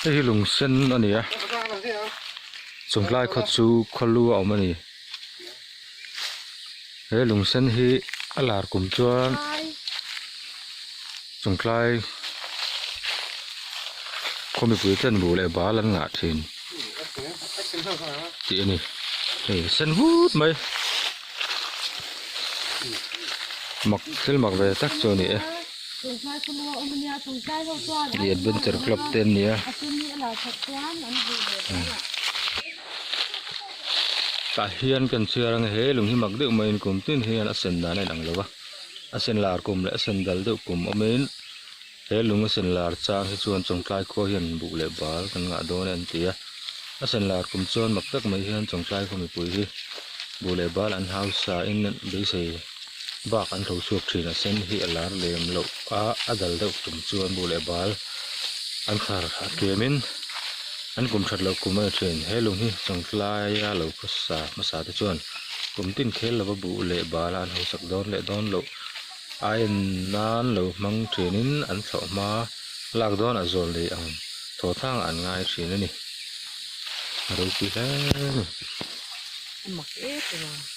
Hei hi lung sen a ni a chawngtlai khaw chu khaw lu a awm a ni he lung sen hi a lar kum chuan chawngtlai khaw mipui ten buh leh bal an ngah thin tih a ni hei sen vut mai. Mak thil mak ve tak chu a ni e. The adventure club te an ni a. Tah hian kan chhiar ang he lung hi mak deuh maiin kum tin hian a sen dan a inang lo va. A sen lar kum leh a sen dal deuh kum awmin he lung a sen lar chang hi chuan Chawngtlai khua hian buh leh bal kan ngah dawn e an ti a. A sen lar kum chuan mak tak mai hian Chawngtlai khaw mipui hi buh leh bal an hausa in beisei bak an tho chhuak thin a sen hi a lar lem loh a a dal deuh tum chuan buh leh bal an thar a tlem in an kum that loh kum a ni thin he lung hi Chawngtlaia lo khawsa hmasa te chuan kum tin khel lova buh leh bal a an hausak dawn leh dawn loh a en nan lo hmang thin in an thlawh hma lak dawn a zawl nei ang thaw thang an ngai thin a ni a ropui hle a ni. A mak em em a.